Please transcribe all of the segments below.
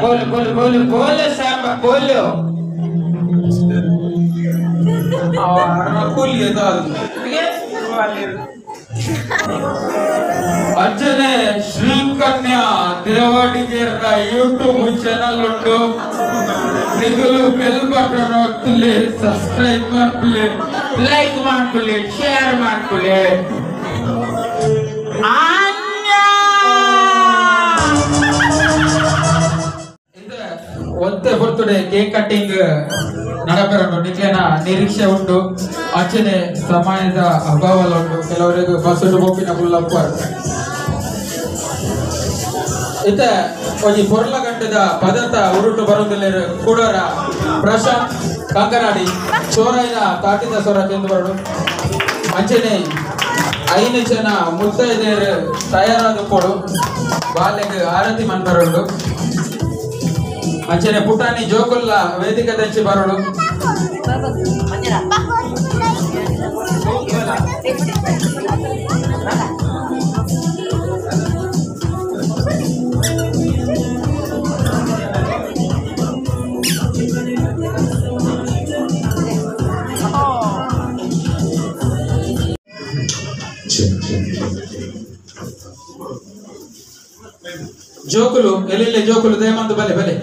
बोल बोल बोल बोल सांबा बोलो ಅಂಚನೆ ಶ್ರೀಕನ್ಯಾ ದೇವಾಡಿಗೇರ್ನ ಯೂಟ್ಯೂಬ್ ಚಾನಲ್ ಉಂಟು. ನಿಗುಲು ಬೆಲ್ ಬಟನ್ ಒತ್ತುಲೆ, ಸಬ್ಸ್ಕ್ರೈಬ್ ಮಾಡ್ಕೊಳ್ಳಿ, ಲೈಕ್ ಮಾಡ್ಕೊಳ್ಳಿ, ಶೇರ್ ಮಾಡ್ಕೊಳ್ಳಿ. ಒಂತೆ ಬರ್ತಡೆ ಕೇಕ್ ಕಟ್ಟಿಂಗ್ ನಡಪರನು ನಿಕ್ಲೆನ ನಿರೀಕ್ಷೆ ಉಂಟು. ಅಂಚನೆ ಸಮಯದ ಅಭಾವ ಉಂಟು, ಕೆಲವರಿಗೆ ಬಸ್ಸು ಬೋಪಿನ ಫುಲ್ ಇತ್ತ ಒಂಜಿ ಪೊರ್ಲ ಗಂಟೆದ ಪದತ ಉರುಟು ಬರುವುದಿಲ್ಲ. ಕೂಡರ ಪ್ರಶಾಂತ್ ಕಂಕನಾಡಿ ಚೋರೈನ ತಾಟಿದ ಸ್ವರ ಕೇಂದ್ರ ಬರಡು. ಅಂಚನೆ 5 ಜನ ಮುತ್ತೈದೆಯರು ತಯಾರಾದ ಕೊಡು ಬಾಲೆಗ್ ಆರತಿ ಮನ್ಪರುಂಡು. ಅಂಚನೆ ಪುಟಾಣಿ ಜೋಕುಲ್ಲ ವೇದಿಕೆ ದಂಚಿ ಬರೋಡು. ಜೋಕುಲು ಎಲ್ಲೆಲ್ಲೆ ಜೋಕುಲು ದಯಮಂದು ಬಲೆ ಬಲೆ.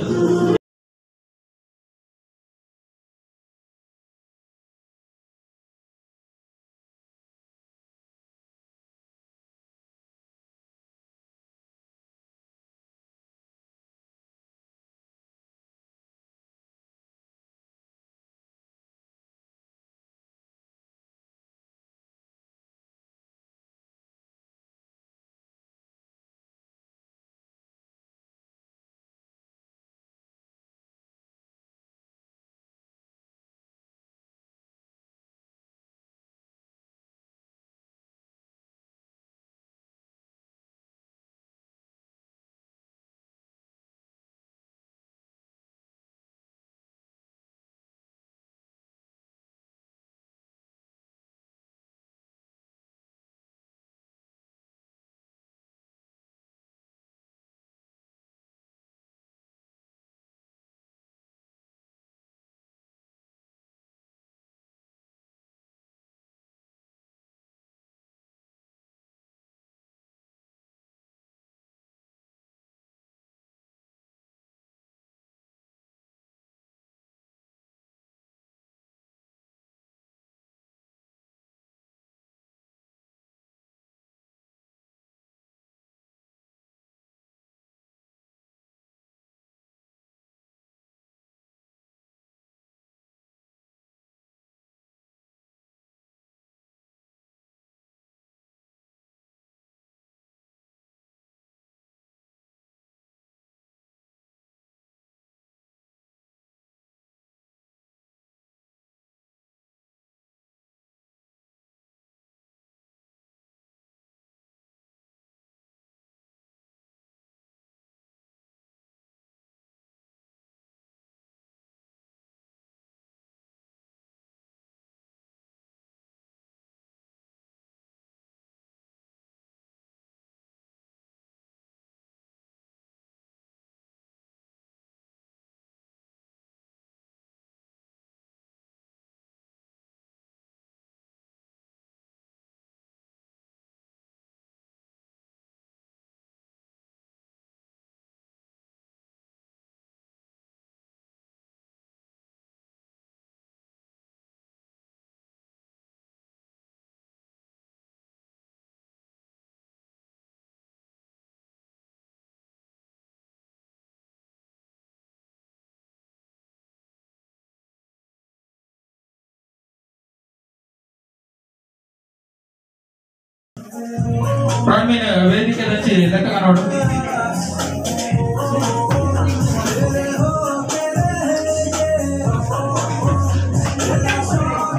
ಪ್ರವೀಣ್ ವೇದಿಕೆ ರಚಿ ಲೆಕ್ಕ ನೋಡು.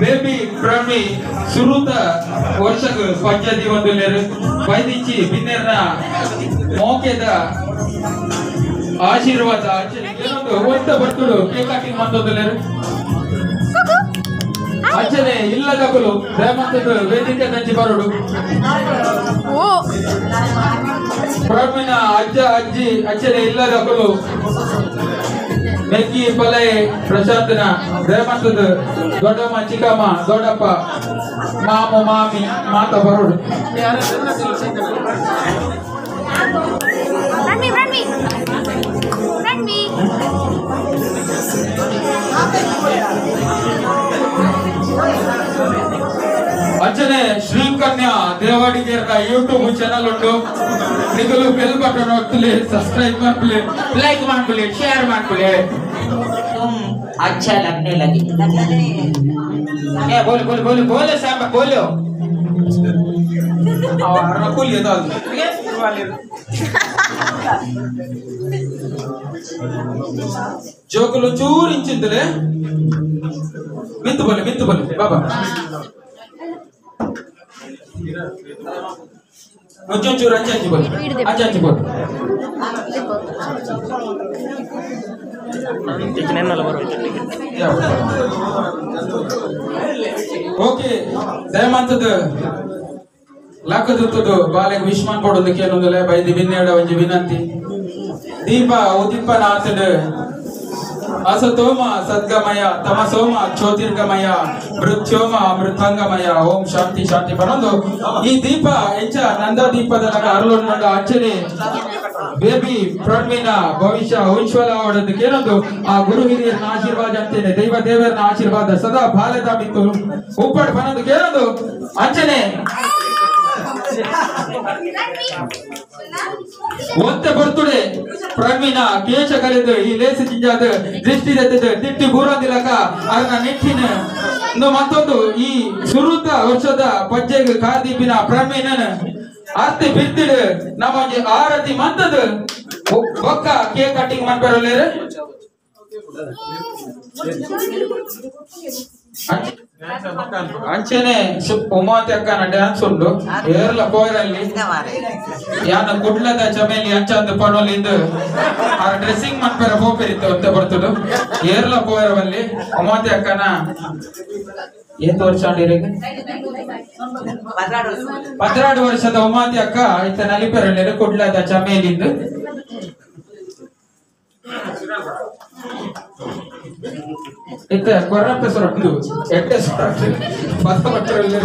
ಬೇಬಿ ಪ್ರಮಿ ಸುರುತ ವರ್ಷಕ್ ಪಂಚಾಯತಿ ಒಂದು ಬೈದಿಚ್ಚಿ ಬಿನ್ನೆರ್ನ ಮೋಕೆದ ಆಶೀರ್ವಾದ ಒತ್ತ ಬರ್ತುಡು ಕೇಕ್ ಕಟಿಂಗ್ ಮಂದೊಂದುಲ್ಲೆರ್. ಅಂಚನೆ ಇಲ್ಲದಕುಲು ದಯಮಂತದ ವೇದಿಕೆ ದಂಚಿ ಬರೋಡು. ಪ್ರವೀಣ ಅಜ್ಜ ಅಜ್ಜಿ ಅಂಚನೆ ಇಲ್ಲದಕುಲು ಮೆಕ್ಕಿ ಪಲೈ ಪ್ರಶಾಂತನ ರೇಮಂತದ ದೊಡ್ಡಮ್ಮ ಚಿಕ್ಕಮ್ಮ ದೊಡ್ಡಪ್ಪ ಮಾಮ ಮಾಮಿ ಮಾತ ಬರೋಡು ಅಂಚನೆ ಶ್ರೀಕನ್ಯಾ ದೇವಾಡಿಗೇರ್ನ ಯೂಟ್ಯೂಬ್ ಚಾನಲ್ ಉಂಟು ನಿಗಲು ಬೆಲ್ ಬಟನ್ ಒತ್ತಲಿ ಸಬ್ಸ್ಕ್ರೈಬ್ ಮಾಡ್ಕೊಳ್ಳಿ ಲೈಕ್ ಮಾಡ್ಕೊಳ್ಳಿ ಶೇರ್ ಮಾಡ್ಕೊಳ್ಳಿ तुम अच्छा लगने लगे ए बोलो बोलो बोलो बोलो सांबा बोलो ಜೋಕುಲು ಚೂರು ಇಂಚಿದ್ದಲೆ ಮಿತ್ತು ಬಲ್ಲೆ ಮಿತ್ತು ಬಲ್ಲೆ ಬಾಬಾ ಒಂಚೂರು ಅಂಚೆ ಅಂಚೆ ಬೋಲು ಅಂಚೆ ಅಂಚೆ ಬೋಲು ಓಕೆ ದಯಮಂತದ ಲಕ್ಕದುತ್ತದು ಬಾಲೆಗೆ ವಿಶ್ ಮಾಡ್ಕೊಡೋದಕ್ಕೆ ಏನೊಂದಲೆ ಬೈದಿ ಬಿನ್ನೇಡ ಒಂಜಿ ವಿನಂತಿ ದೀಪ ಉದೀಪನ ಆತಡು ಅಸತೋಮ ಸದ್ಗಮಯ ತಮಸೋಮ ಜ್ಯೋತಿರ್ಗಮಯ ಮೃತ್ಯೋಮ ಮೃತಂಗಮಯ ಓಂ ಶಾಂತಿ ಶಾಂತಿ ಬನ್ನೊಂದು ಈ ದೀಪ ಎಂಚ ನಂದ ದೀಪದ ಅರಳುಂಡ ಅಂಚನೆ ಬೇಬಿ ಪ್ರಣ್ವಿನ ಭವಿಷ್ಯ ಉಜ್ವಲ ಅವಡೋದಕ್ಕೆ ಏನೊಂದು ಆ ಗುರು ಹಿರಿಯರನ್ನ ಆಶೀರ್ವಾದ ಅಂತೇನೆ ದೈವ ದೇವರನ್ನ ಆಶೀರ್ವಾದ ಸದಾ ಬಾಲದ ಬಿತ್ತು ಉಪ್ಪಡ್ ಬನ್ನೋದಕ್ಕೆ ಏನೊಂದು ಅಂಚನೆ ಒಂತೆ ಬರ್ತುಡೆ ಪ್ರಣ್ವಿನ ಕೇಶ ಕರೆದು ಈ ಲೇಸ ಚಿಂಜಾದ ದೃಷ್ಟಿ ದತ್ತದ ದಿಟ್ಟಿ ಬೂರಂದಿಲಕ ಅದನ್ನ ನೆಚ್ಚಿನ ಮತ್ತೊಂದು ಈ ಸುರುತ ವರ್ಷದ ಪಜ್ಜೆಗೆ ಕಾರ್ದೀಪಿನ ಪ್ರಣ್ವಿನ ಆರ್ತಿ ಬಿರ್ತಿಡು ನಮ್ಮ ಒಂಜಿ ಆರತಿ ಮಂತದ ಬೊಕ್ಕ ಕೇಕ್ ಕಟ್ಟಿಂಗ್ ಮನ್ಪೆರೊಲ್ಲೇರು ಅಂಚನೆ ಉಮಾತಿ ಅಕ್ಕನ ಡ್ಯಾನ್ಸ್ ಉಂಡು ಏರ್ಲ ಪೋಯರಲ್ಲಿ ಯಾನ ಕುಡ್ಲದ ಚಮೇಲಿ ಅಂಚಂದು ಪನೊಲಿಂದು ಆ ಡ್ರೆಸ್ಸಿಂಗ್ ಮನ್ಪೆರ ಪೋಪೆರಿತ್ತು ಅಂತ ಬರ್ತುಡು ಏರ್ಲ ಪೋಯರವಲ್ಲಿ ಉಮಾತಿ ಅಕ್ಕನ ಏತ್ ವರ್ಷ 12 ವರ್ಷದ ಉಮಾತಿ ಅಕ್ಕ ಇತ್ತ ನಲಿಪೆರಲ್ಲೇರು ಕುಡ್ಲದ ಚಮೇಲಿಂದು ಇತ್ತ ಕೊರಪೆ ಸೊರಟು ಎಟ್ಟೆ ಸೊರಟು ಪತ್ತ ಪಟ್ಟರಲ್ಲಿ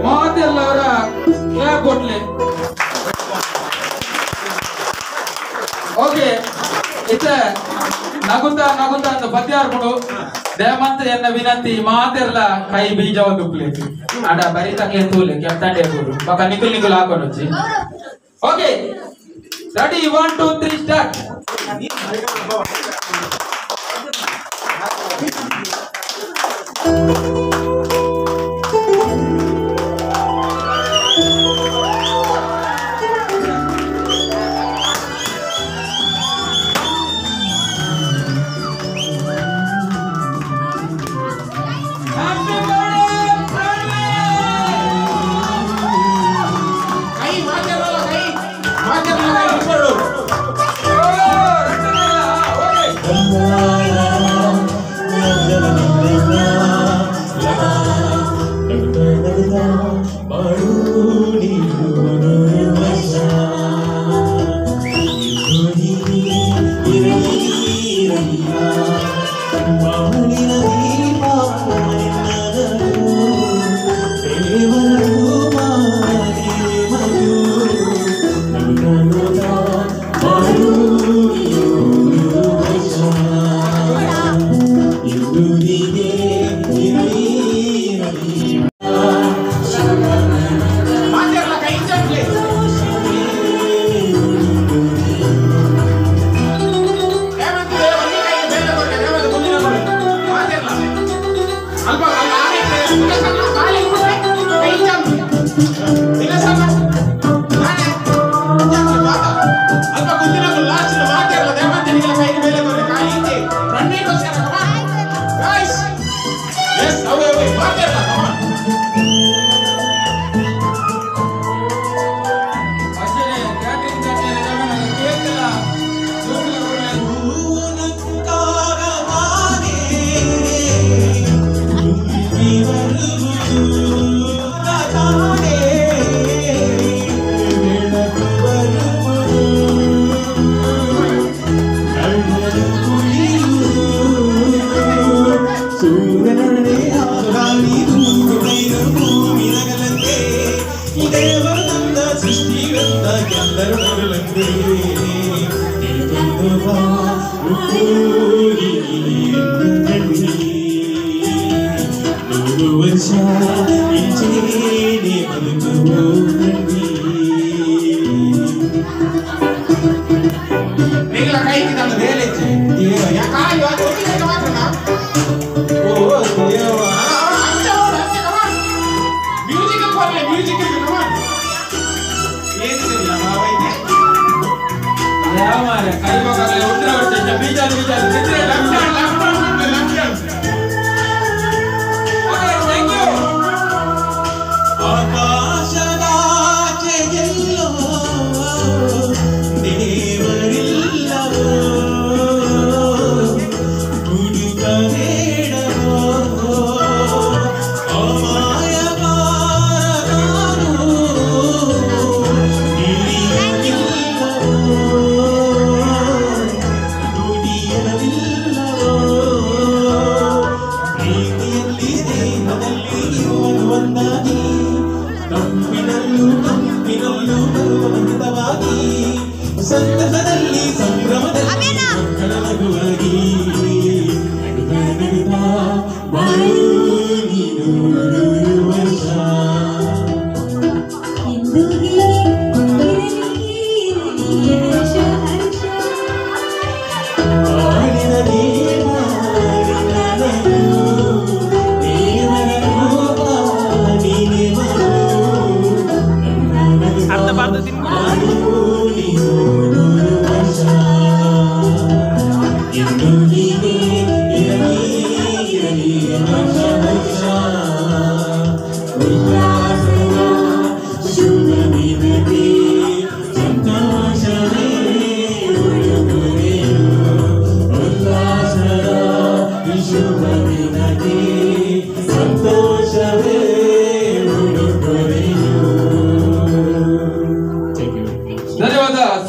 ಮಾತೆಲ್ಲವರ ಕ್ಲಾಪ್ ಕೊಟ್ಲೆ ಓಕೆ ಇತ್ತ ನಗುತ್ತಾ ನಗುತ್ತಾ ಅಂತ ಪದ್ಯಾರ್ಪುಡು ದೇಮಂತ ಎನ್ನ ವಿನಂತಿ ಮಾತೆರ್ಲ ಕೈ ಬೀಜ ಒಂದು ಪ್ಲೇಟ್ ಅಡ ಬರಿ ತಕ್ಲೆ ತೂಲೆ ಕೆಪ್ತಾಂಡೆ ಕೂಡು ಬಕ ನಿಕುಲ್ ನಿಕುಲ್ ಹಾಕೊಂಡು okay ready 1 2 3 start.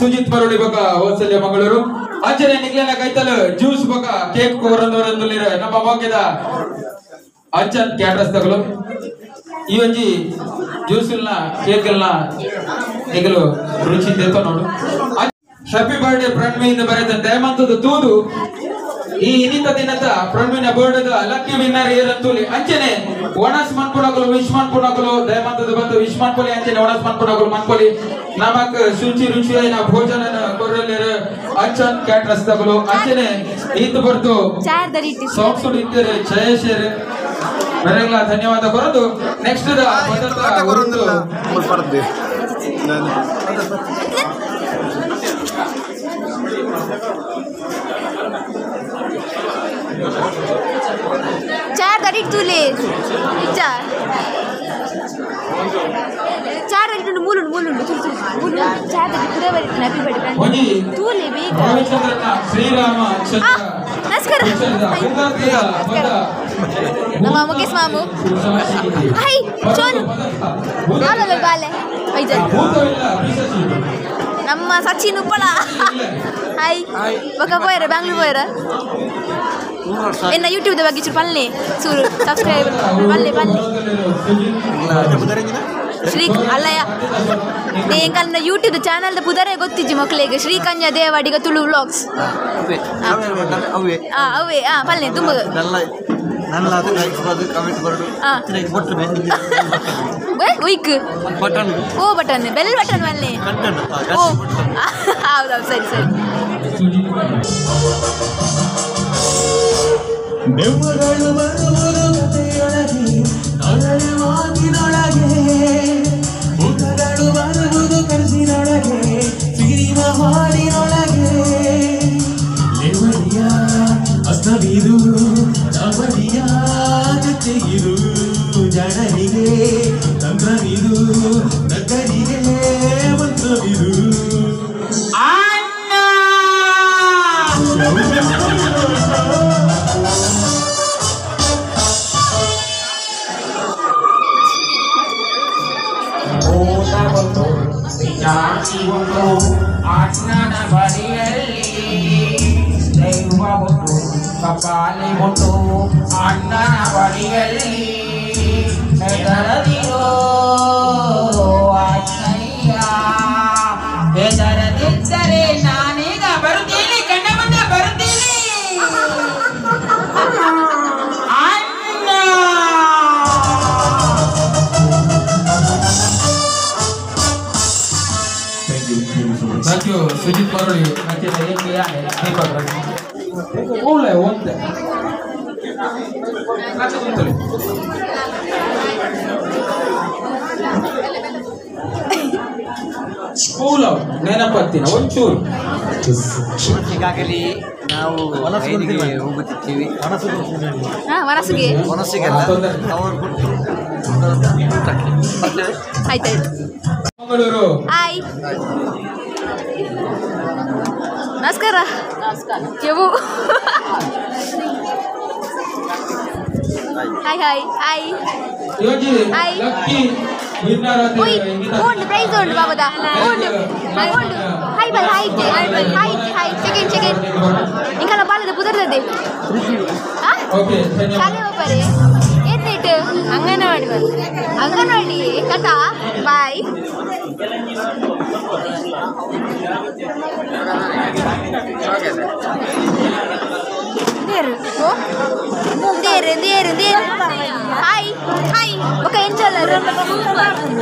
Sujit Paroli ಬೊಕ ವಾತ್ಸಲ್ಯ ಮಂಗಳೂರು ಅಂಚನೆ ನಿಕ್ಲೆನ ಕೈತಲ್ ಜ್ಯೂಸ್ ಬೊಕ ಕೇಕ್ ಕೊರಂದವರಂದುಲ್ಲೆರ್ ನಮ್ಮ ಮೋಕೆದ ಅಂಚನ್ ಕ್ಯಾಟರಸ್ ತಗಲು ಈ ಒಂಜಿ ಜ್ಯೂಸ್ಲ್ನ ಕೇಕ್ಲ್ನ ನಿಗಲು ರುಚಿ ದೆತ್ತೊ ನೋಡು. ಹ್ಯಾಪಿ ಬರ್ತ್ಡೇ ಪ್ರಣವಿಯಿಂದ ಬರೆದ ದಯಮಂತದ ತೂದು ಈ ಇನ್ನಿತ ದಿನದ ಪ್ರಣವಿನ ಬರ್ಡೇದ ಲಕ್ಕಿ ವಿನ್ನರ್ ಏರಂತೂಲಿ ಅಂಚನೆ ಒಣಸ್ ಮನ್ಪುನಕುಲು ವಿಶ್ ಮನ್ಪುನಕುಲು ದಯಮಂತದ ಬಂದು ವಿಶ್ ಮನ್ಪೊಲಿ ಅಂಚನೆ ಒಣಸ್ ಮನ್ಪುನಕುಲು ಮನ್ಪೊಲಿ ನಮಕ್ ಶುಚಿ ರುಚಿಯಾಯಿನ ಭೋಜನ ಕೊರಲೆರ್ ಅಂಚನ್ ಕ್ಯಾಟರಸ್ ತಗಲು ಅಂಚನೆ ಈತ ಬರ್ತು ಸಾಂಗ್ಸ್ ಇತ್ತೆರ್ ಜಯೇಶರ್ ಬರೆಗ್ಲ ಧನ್ಯವಾದ ಕೊರದು. ನೆಕ್ಸ್ಟ್ the चार तारीख तुले चार चार तारीख मूलुंಡು मूलुंಡು ತುಳು ತುಳು ಮೂಲು चार तारीख ಪೂರ ಬರೀತೀನಿ. ಹ್ಯಾಪಿ ಬರ್ತ್ಡೇ ತೂಲೆ ಬೇಗ. ಶ್ರೀರಾಮ ನಮಸ್ಕಾರ ನಮ್ಮ ಮುಖೇಶ್ ಮಾಮು. ಹಾಯ್ ಚೋನು ಬಾಲೆ ಬಾಲೆ ಐಜನ್ ನಮ್ಮ ಸಚಿನ್ ಉಪ್ಪಳ. ಹಾಯ್ ಬೊಕ ಪೋಯರ ಬ್ಯಾಂಗ್ಳೂರ್ ಪೋಯರ ಎನ್ನ ಯೂಟ್ಯೂಬ್ ದ ಬಗ್ಗೆ ಚೂರು ಪಲ್ಲೆ ಚೂರು ಸಬ್ಸ್ಕ್ರೈಬ್ ಪಲ್ಲೆ ಪಲ್ಲೆ ಶ್ರೀ ಅಲ್ಲಯ್ಯ ಎಂಕಲ್ನ ಯೂಟ್ಯೂಬ್ ಚಾನಲ್ ದ ಪುದರೇ ಗೊತ್ತಿಜ್ಜಿ ಮಕ್ಕಳಿಗೆ. ಶ್ರೀಕನ್ಯಾ ದೇವಾಡಿಗ ತುಳು ವ್ಲಾಗ್ಸ್ ಅವೇ ಪಲ್ಲೆ ತುಂಬ ಉಯ್ಕ್ ಓ button bell button ಪಲ್ಲೆ ಓ ಹೌದೌದು ಸರಿ ಸರಿ. ದೆವ್ವಗಳು ಬರುವುದು ಕಥೆಯೊಳಗೆ ಕಳಲೆ ಮಾತಿನೊಳಗೆ ಮುಖಗಳು ಬರುವುದು ಕನಸಿನೊಳಗೆ ಸಿರಿವ ಹಾಡಿನೊಳಗೆ ಲೇವಡಿಯ ಅಸ್ತವಿದು ಚಾವಡಿಯ ಜೊತೆಗಿರು ಜನರಿಗೆ ತಂತ್ರವಿದು ನಗರಿಗೆ ಮಂತ್ರವಿದು. ಅಣ್ಣನ ಬಳಿಯಲ್ಲಿ ದೈವ ಉಂಟು ಕಪಾಲಿ ಉಂಟು ಅಣ್ಣನ ಬಳಿಯಲ್ಲಿ ಹೆದರದಿರೋ ಅಣ್ಣಯ್ಯ. ಹೆದರದಿದ್ದರೆ ನಾನೀಗ ಬರುತ್ತೀನಿ, ಕಣ್ಣ ಮುಂದೆ ಬರುತ್ತೀನಿ. ಅಣ್ಣ thank you Sujit Maroli Deepak ಓಲೆ ಒಂದೆ ಸ್ಕೂಲ್ ನೆನಪತ್ತಿನ ಒಂಚೂರು. ಈಗಾಗಲೇ ನಾವು ಹೋಗುತ್ತಿದ್ದೇವೆ ವನಸುಗೆ. ಆಯ್ತಾಯ್ತು. ಮಂಗಳೂರು. ಹಾಯ್, ನಮಸ್ಕಾರ. ಯವು ಹಾಯ್ ಹಾಯ್ ಹಾಯ್. ಹಾಯ್. ಉಂಡು ಪ್ರೈಸ್ ಉಂಡು ಬಾಬುದ ಉಂಡು ಉಂಡು. ಹಾಯ್ ಬಲ್ hi hi hi. Second second ಇಂಕಲ ಬಾಲದ ಪುದರ್ದದೆ ಶಾಲೆ ಹೋಗ್ಬಾರೆ. ಏನ್ ಅಂಗನವಾಡಿ ಅಂಗನವಾಡಿ ಟಾಟಾ ಬಾಯ್. Hi hi. ఒక ಎಂಜಲ್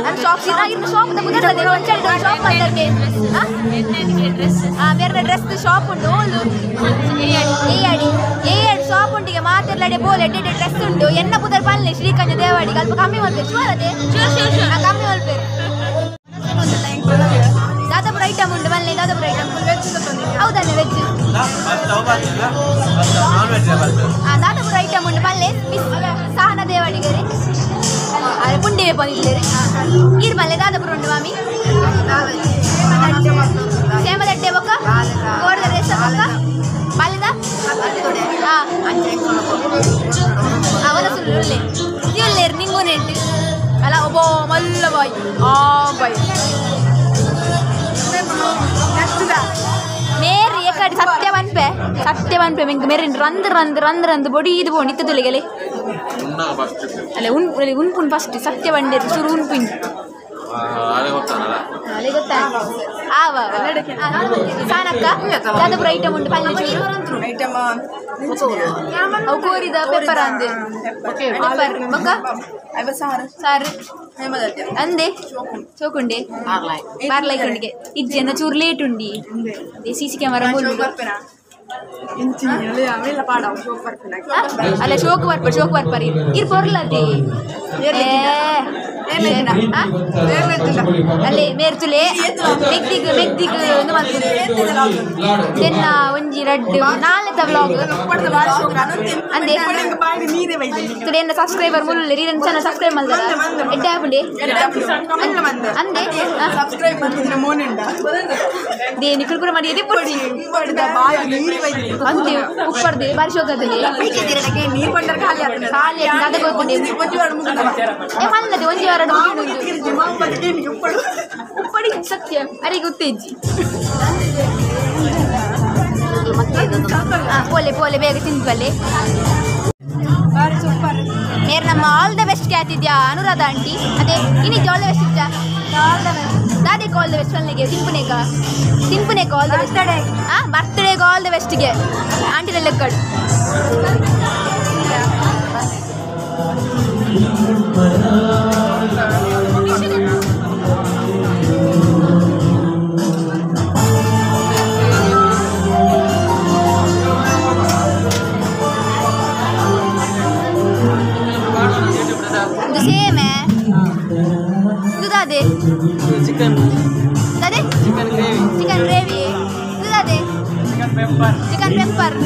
ನಾನು ಶಾಪ್ ಇನ್ನು ಶಾಪ್ ಪುದರ್ದದೆ ಒಂಚಲ್ ಶಾಪ್ ಬಂದಕ್ಕೆ ಬೇರೆ ಡ್ರೆಸ್ ಶಾಪ್ ಉಂಟು. ಓಲು ಏಯಾಡಿ ಏಯಾಡಿ ಶಾಪ್ ಉಂಟಿಗೆ ಮಾತೆಲ್ಲಡೆ ಬೋಲ್ ಎಡ್ಡೆ ಡ್ರೆಸ್ ಉಂಟು. ಎನ್ನ ಪುದರ್ ಪಲ್ಲೆ ಶ್ರೀಕಂಜ ದೇವಾಡಿಗೆ ಅಲ್ಪ ಕಮ್ಮಿ ಮಲ್ಪೇರು. ಶುವರ್ ಅದೇ ಕಮ್ಮಿ ಮಲ್ಪೇರು. ದಾದಾಪುರ ಐಟಮ್ ಉಂಟು ಮಲ್ಲೆ. ದಾದಾಪುರ ಐಟಮ್ ಹೌದಲ್ಲ ವೆಜ್ ದಾದಾಪುರ ಐಟಮ್ ಉಂಟು ಮಲ್ಲೆ. ಮಿಸ್ ಸಹನ ದೇವಾಡಿಗರೆ ಅರೆ ಪುಂಡಿ ಪೊಂದಿಲ್ಲೇರಿ ಈರ್ ಮಲ್ಲೆ. ದಾದಾಪುರ ಉಂಟು ಮಾಮಿ. ಸೇಮದಡ್ಡೆ ಬೊಕ್ಕ ಕೋರ್ದ ರೇಸ ಬೊಕ್ಕ ಬಾಲ್ಯದ ಅವನ ಸುಳ್ಳು ಉಳ್ಳೆ ಉಳ್ಳೇರು ನಿಂಗು ನೆಂಟು ಅಲ್ಲ ಒಬ್ಬ ಮಲ್ಲ ಬಾಯ್ ಆ ಬಾಯ್ ಮೇರಿ ಏಕಡಿ ಸತ್ಯ ವನ್ಪೆ ಸತ್ಯ ವನ್ಪೆ ಮೆಂಕ್ ಮೇರಿನ್ ರಂದ್ ರಂದ್ ರಂದ್ ರಂದ್ ಬೊಡಿ ಇದು ಬೋ ನಿತ್ತ ತುಲಿಗೆಲೆ ಅಲ್ಲ ಉನ್ ಉನ್ಪುನ್ ಫಸ್ಟ್ ಸತ್ಯ ಬಂಡೇರು ಸುರು ಉನ್ಪಿನ್ ಅಲೆ ಗೊತ್ತಾ ಆವ ಸಾನಕ್ಕ ದಾದಾಪುರ ಐಟಮ್ ಉಂಟು ಪಲ್ಲೆ ಚೂರು ಅವು ಕೋರಿದ ಪೆಪ್ಪರ್ ಅಂದೆ ಪೆಪ್ಪರ್ ಬೊಕ್ಕ ಸಾರು ಅಂದೆ ಚೋಕುಂಡೆ ಬಾರ್ಲೈಕುಂಡಿಗೆ ಇಜ್ಜೆನ ಚೂರು ಲೇಟ್ ಉಂಡಿ ಸಿ ಸಿ ಕ್ಯಾಮರಾ ಅಲ್ಲ ಶೋಕ್ ಬರ್ಪರ್ ಶೋಕ್ ಬರ್ಪರಿ ಇರ್ ಪೊರ್ಲದೆ ಅಲ್ಲೇ ಮೇರ್ತುಲೆ ಮೆಗ್ದಿಗ್ ಮೆಗ್ದಿಗ್ ಚೆನ್ನ ಒಂಜಿ ರಡ್ಡು ನಾಲ್ನೆತ ವ್ಲಾಗ್ ಅಂದೆ ತುಡೆ ಎನ್ನ ಸಬ್ಸ್ಕ್ರೈಬರ್ ಮುಲ್ಲು ರೀರನ್ ಚೆನ್ನ ಸಬ್ಸ್ಕ್ರೈಬ್ ಮಲ್ದರ ಎಡ್ಡೆ ಆಪುಂಡೆ ಅಂದೆ they ನಿಕುಲ್ ಪೂರ ಮಾಡಿ ಎದೆ ಪೊಡಿ ಅಂದೆ ಉಪ್ಪರ್ದೆ ಬಾರಿ ಶೋಕ್ ಆತದೆ ಖಾಲಿ ಆತದೆ ಅದ ಗೊತ್ತುಂಡೆ ಏ ಮಲ್ಲದೆ ಒಂಜಿ ವಾರ ಉಪ್ಪಡಿ ಸತ್ಯ ಅರೆ ಗೊತ್ತೇಜ್ಜಿ ಪೋಲೆ ಪೋಲೆ ಬೇಗ ತಿಂದ್ವಲ್ಲೆ. ಮೇರ್ ನಮ್ಮ ಆಲ್ the best ಕ್ಯಾತಿದ್ಯಾ ಅನುರಾಧ ಆಂಟಿ ಅದೇ ಇನ್ನಿಜ್ಜ ಆಲ್ the best ಇಜ್ಜಾ ದಾದೇಕ all the best ಅಲ್ಲಿಗೆ ತಿನ್ಪುನೇಕ ತಿನ್ಪುನೇಕ ಆಲ್ the best ಹಾಂ ಬರ್ತ್ಡೇಗೆ ಆಲ್ the ಬೆಸ್ಟ್ಗೆ ಆಂಟಿ ಲೆಕ್ಕಡು. ಇದು ಸೇಮೆ ಇದು ದಾದೆ ಚಿಕನ್ ದಾದೆ ಚಿಕನ್ ಗ್ರೇವಿ ಚಿಕನ್ ಗ್ರೇವಿ ಇದು ದಾದೆ ಚಿಕನ್ ಪೆಪ್ಪರ್ ಚಿಕನ್ ಪೆಪ್ಪರ್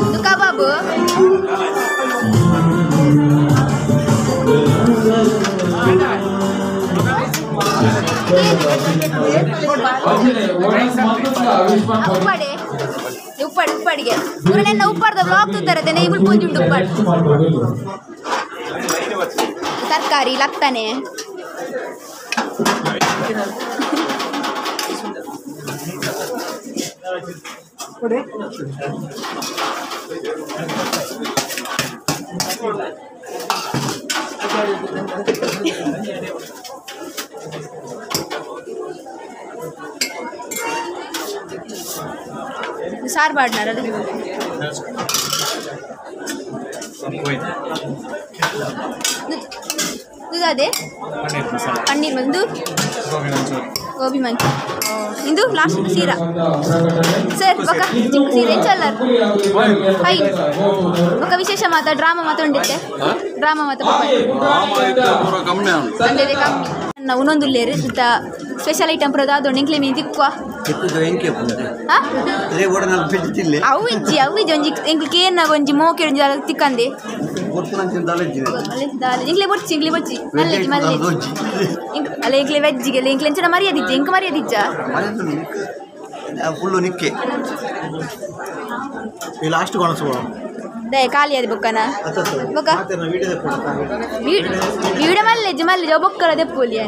ಇದು ಕಬಾಬ್ ಉಪ್ಪಾಡೆ ಉಪ್ಪಾಡು ಉಪ್ಪಾಡಿಗೆ ಇವ್ರನ್ನೆಲ್ಲ ಉಪ್ಪಾಡ್ದ ವ್ಲಾಗ್ ತಿಂತಾರೆ ತೆನೆ ಇವ್ಳು ಪೂಂಜಿ ಉಂಟು ಉಪ್ಪಾಡು ತರಕಾರಿ ಲತ್ತನೆ ಸಾರು ಬಾಡ್ನಾರ ಅದು ಅದೇ ಪನ್ನೀರ್ ಒಂದು ಗೋಬಿ ಮಂಚೂರಿ ಇಂದು ಲಾಸ್ಟ್ ಸೀರಾ ಸರ್ ಬೊಕ ಚಿಕ್ಕ ಸೀರೆ ಎಂಚಲ್ಲಾರ್ ಫೈನ್ ಬೊಕ ವಿಶೇಷ ಮಾತ ಡ್ರಾಮಾ ಮಾತ ಉಂಡಿತ್ತೆ ಡ್ರಾಮಾ ಮಾತ ಕಮ್ಮಿ ಉನ್ನೊಂದುಲ್ಲೇರು ಸುತ್ತ ಸ್ಪೆಷಲ್ ಐಟಮ್ ಪೂರ ದಾದೊಂಡು ಎಂಕ್ಲೆ ಮೀನು ತಿಕ್ಕುವ ಅವು ಇಜ್ಜಿ ಅವು ಇಜ್ಜಿ ಒಂಜಿ ಎಂಕ್ಲು ಕೇರ್ನಾಗ ಒಂಜಿ ಮೋಕೆ ಒಂಜಿ ತಿಕ್ಕಂದೆ ಎಂಕ್ಲೆ ಬೊರ್ಚಿ ಎಂಕ್ಲೆ ಬೊರ್ಚಿ ಮಲ್ಲೆಜ್ಜಿ ಮಲ್ಲೆಜ್ಜಿ ಅಲ್ಲ ಎಂಕ್ಲೆ ವೆಜ್ಜಿಗೆ ಎಂಕ್ಲೆ ಎಂಚಿನ ಮರ್ಯಾದಿಜ್ಜಿ ಎಂಕ್ ಮರ್ಯಾದಿಜ್ಜ ಫುಲ್ಲು ನಿಕ್ಕೆ ಲಾಸ್ಟ್ ದಯ ಖಾಲಿ ಅದು ಬೊಕ್ಕನ ಬೊಕ್ಕ ವೀಡಿಯೋ ಮಲ್ಲೆಜ್ಜಿ ಮಲ್ಲೆಜ್ಜಿ ಬೊಕ್ಕಲ ದೆಪ್ಪೊಲಿ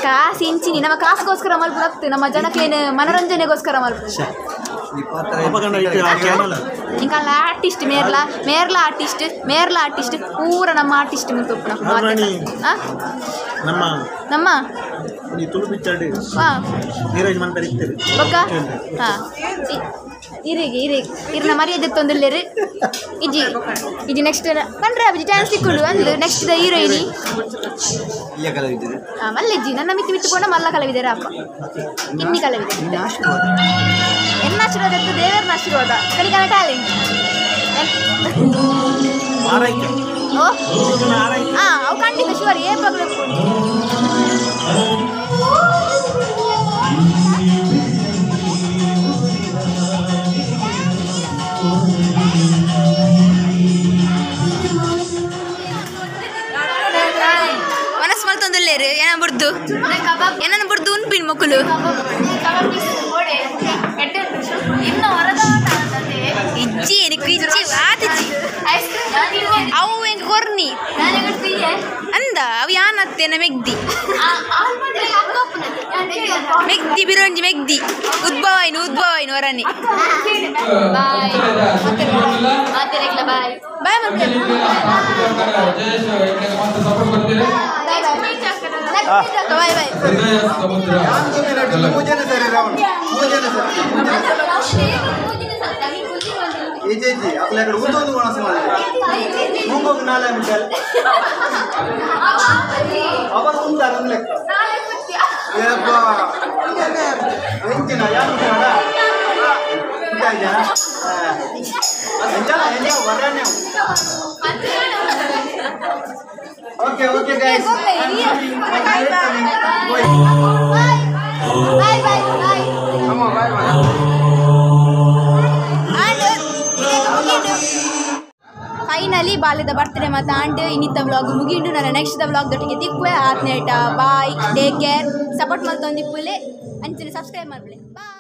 ಕಾಸು ಇಂಚಿನಿ ನಮ್ಮ ಕಾಸುಗೋಸ್ಕರ ಮಲ್ಪು ನಮ್ಮ ಜನಕ್ಕೇನು ಮನರಂಜನೆಗೋಸ್ಕರ ಮಲ್ಪು ಇಂಕಲ್ಲ ಆರ್ಟಿಸ್ಟ್ ಮೇರ್ಲ ಮೇರ್ಲ ಆರ್ಟಿಸ್ಟ್ ಮೇರ್ಲ ಆರ್ಟಿಸ್ಟ್ ಪೂರ ನಮ್ಮ ಆರ್ಟಿಸ್ಟ್ ಮುಂತೊಪ್ಪು ನಮ್ಮ ನಮ್ಮ ಬೊಕ್ಕ ಹಾಂ ಇರಿಗೆ ಇರಿಗೆ ಇರ್ನ ಮರ್ಯಾದೆ ತೊಂದಿಲ್ಲೇರು ಇಜ್ಜಿ ಇಜ್ಜಿ ನೆಕ್ಸ್ಟ್ ಪಂಡ್ರೆ ಅಬ್ಜಿ ಚಾನ್ಸ್ ಸಿಕ್ಕುಂಡು ಅಂದು ನೆಕ್ಸ್ಟ್ the ಹೀರೋಯಿನಿ ಹಾಂ ಮಲ್ಲೆಜ್ಜಿ ನನ್ನ ಮಿತ್ತು ಮಿತ್ತು ಪೋಣ ಮಲ್ಲ ಕಲವಿದಾರ ಅಪ್ಪ ಕಿನ್ನಿ ಕಲವಿದೆ ಎನ್ನ ಆಶೀರ್ವಾದ ಇತ್ತು ದೇವರನ್ನ ಆಶೀರ್ವಾದ ಕಲಿಕಾಲ ಟ್ಯಾಲೆಂಟ್ ಓ ಹಾಂ ಅವು ಖಂಡಿತ ಶಿವರ್ ಏ ಪಗ್ಲು ಮನಸ್ಸು ಮಲ್ತೊಂದುಲ್ಲೇರು ಏನ ಬುಡ್ದು ಏನನ್ನ ಬುಡ್ದು ಉನ್ಪಿನ್ ಮಕ್ಕಳು ಇಜ್ಜಿ ಎನಿಕ್ ಇಜ್ಜಿ ಆತಿಜ್ಜಿ ಅವು ಎಂಕ್ ಕೊರ್ನಿ ಅಂದ ಅವು ಯಾನತ್ತೇನ ಮೆಗ್ದಿ ಮೆಗ್ದಿ ಬಿರೋಂಜಿ ಮೆಗ್ದಿ ಉದ್ಭವ ಆಯ್ನು ಉದ್ಭವ ಆಯ್ನು ವರನಿ bye bye bye bye Okay, okay guys. Bye bye bye. Come on, bye bye. Finally ಬಾಲ್ಯದ ಬರ್ತ್ಡೇ ಮತ್ತು ಆಂಡ್ ಇನ್ನಿತ್ತ ವ್ಲಾಗ್ ಮುಗಿಂಡು ನನ್ನ ನೆಕ್ಸ್ಟ್ the vlog ದೊಟ್ಟಿಗೆ ತಿಕ್ಕುವೆ ಆತ್ನೇಟ ಬಾಯ್ ಟೇಕ್ ಕೇರ್ ಸಪೋರ್ಟ್ ಮಲ್ತೊಂದಿಪ್ಪುಲೆ ಅಂಚನೆ ಸಬ್ಸ್ಕ್ರೈಬ್ ಮಾಡ್ಬಿಡಿ ಬಾಯ್.